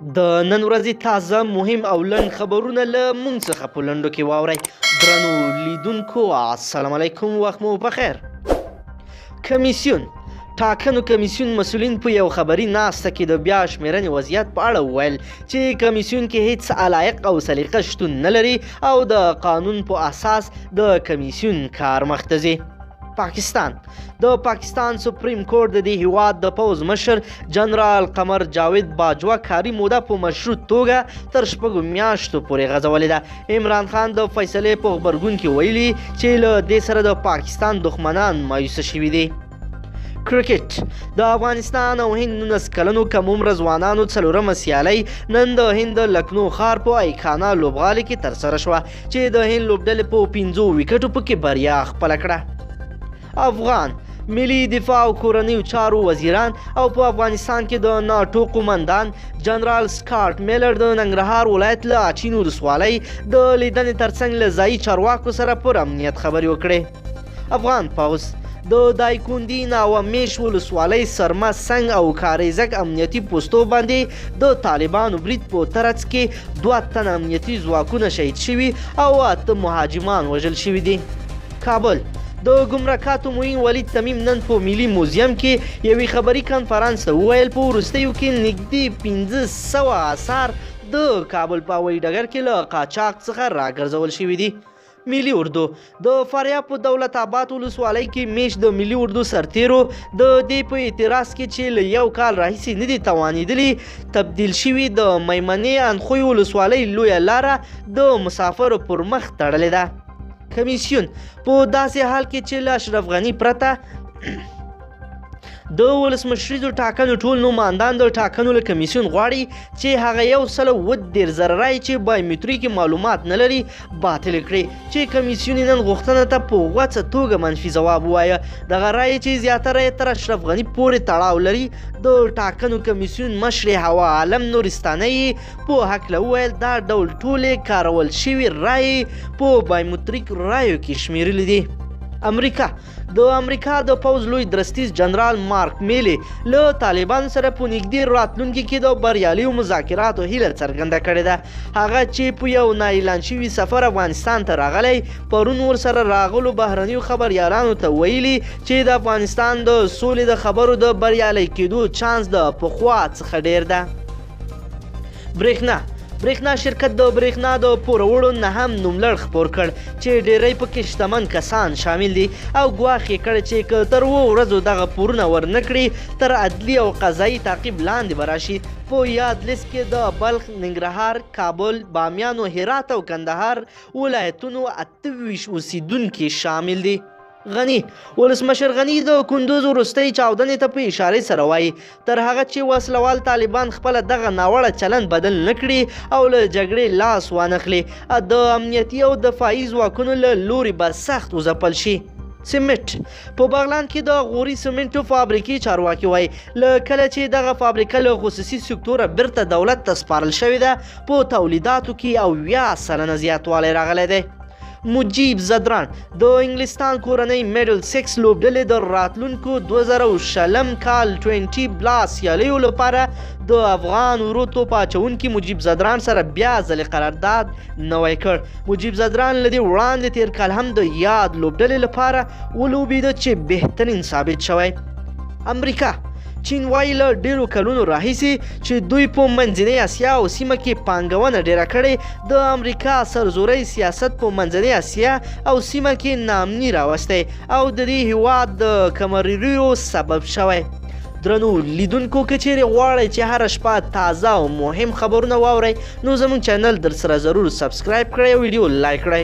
د نن ورځې تازه مهم او لنډ خبرونه له مونږ څخه په لنډو کې واورئ. درنو لیدونکو السلام علیکم، وخت مو پخیر. کمیسیون ټاکنو کمیسیون مسولین په یو خبري ناسته کې د بیا شمیرنې وضعیت په اړه وویل چې کمیسیون کې هیڅ علایق او سلیقه شتون نه لري او د قانون په اساس د کمیسیون کار مخته ځي. پاکستان د پاکستان سپریم کورټ د دې هیواد د پوځ مشر جنرال قمر جاوید باجوه کاري موده په مشروط توګه تر 6 میاشتو پورې غځولې ده. عمران خان د فیصلې په غبرګون کې ویلي چې له دې سره د پاکستان دښمنان مایوسه شوي دي. کرکټ د افغانستان او هند 19 کلنو کم عمره ځوانانو څلورمه سیالۍ نن د هند د لکنو ښار په ایکانا لوبغالي کې ترسره شوه چې د هند لوبډلې په 5 ویکټو پکې بریا خپله کړه. افغان ملي دفاع او کورنیو چارو وزیران او په افغانستان کې د ناټو قومندان جنرال سکاټ میلر د ننګرهار ولایت له اچین ولسوالۍ د لیدنې ترڅنګ له ځایي چارواکو سره پر امنیت خبرې وکړې. افغان پوځ د دایکندي ناوه میش ولسوالۍ سرمه سنګ او کاریزک امنیتي پوستو باندې د طالبانو برید په ترڅ کې 2 تنه امنیتي ځواکونه شهید شوي او 8 مهاجمان وژل شوي دي. کابل د ګمرکاتو معین ولید تمیم نن په ملي موزیم کې یوې خبري کنفرانس ته وویل په وروستیو کې نږدې 500 آثار د کابل په هوایي ډګر کې له قاچاق څخه راګرځول شوي دي. ملي اردو د فاریاب په دولت آباد ولسوالۍ کې میشت د ملي اردو سرتیرو د دې په اعتراض کې چې له یو کال راهیسې نه دي توانېدلي تبدیل شوي د میمنې اندخوی ولسوالۍ لویه لاره د مسافرو پر مخ تړلې ده. کمیسیون په داسې حال کې چې له اشرف غني پرته د ولسمشریزو ټاکنو ټول نوماندان د ټاکنو له کمیسیون غواړي چې هغه 137,000 رایې چې بایومتریکي معلومات نه لري باطلې کړي چې کمیسیون نن غوښتنه ته په غوڅه توګه منفي ځواب ووایه. دغه رایې چې زیاتره یې تر اشرف غني پورې تړاو لري د ټاکنو کمیسیون مشرې هوا عالم نورستانۍ په هکله وویل دا ډول ټولې کارول شوي رایې په بایومتریک رایو کې شمیرلې دي. امریکا د امریکا د پوځ لوی درستیز جنرال مارک میلي له طالبانو سره په نږدې راتلونکي کې د بریالیو مذاکراتو هیله څرګنده کړې ده. هغه چې په یو نااعلان شوي سفر افغانستان ته راغلی پرون ورسره راغلو بهرنیو خبریالانو ته ویلي چې د افغانستان د سولې د خبرو د بریالۍ کېدو چانس د پخوا څخه ډېر ده. برېښنا شرکت د برېښنا د پوروړو نهم نوملړ خپور کړ چې ډېری پکې شتمن کسان شامل دي او ګواښ یې کړی چې که تر 7 ورځو دغه پورونه ورنه کړي تر عدلي او قضایي تعقیب لاندې به راشي. په یاد لیست کې د بلخ، ننګرهار، کابل، بامیانو، هرات او کندهار ولایتونو 28 اوسیدونکي شامل دي. غني ولسمشر غني د کندوز وروستۍ چاودنې ته په اشارې سره وایي تر هغه چې وسلوال طالبان خپله دغه ناوړه چلند بدل نه کړي او له جګړې لاس وانخلي د امنیتي او دفاعي ځواکونو له لوري به سخت وځپل شي. سیمنټ په بغلان کې د غوري سیمنټو فابریکې چارواکي وایي له کله چې دغه فابریکه له خصوصي سکتوره بیرته دولت ته سپارل شوې ده په تولیداتو کې 70% زیاتوالی راغلی دی. مجیب زدران د انګلستان کورنۍ میډل سکس لوبډلې د راتلونکو 2020 کال 20 بلا سیالیو لپاره د افغان ورو توپ اچوونکي مجیب زدران سره بیا ځلې قرارداد نوی کړ. مجیب زدران له دې وړاندې تېر کال هم د یاد لوبډلې لپاره ولوبېده چې بهترین ثابت شوی. امریکا چین وایي له ډېرو کلونو راهیسې چې دوی په منځنۍ اسیا او سیمه کې پانګونه ډېره کړې د امریکا سرزوری سیاست په منځنۍ اسیا او سیمه کې ناامني راوستی او د دې هیواد د کمرریو سبب شوی. درنو لیدونکو که چیرې غواړئ چې هره شپه تازه او مهم خبرونه واورئ نو زموږ چینل در سره ضرور subscribe کړئ او ویډیو لایک کړئ.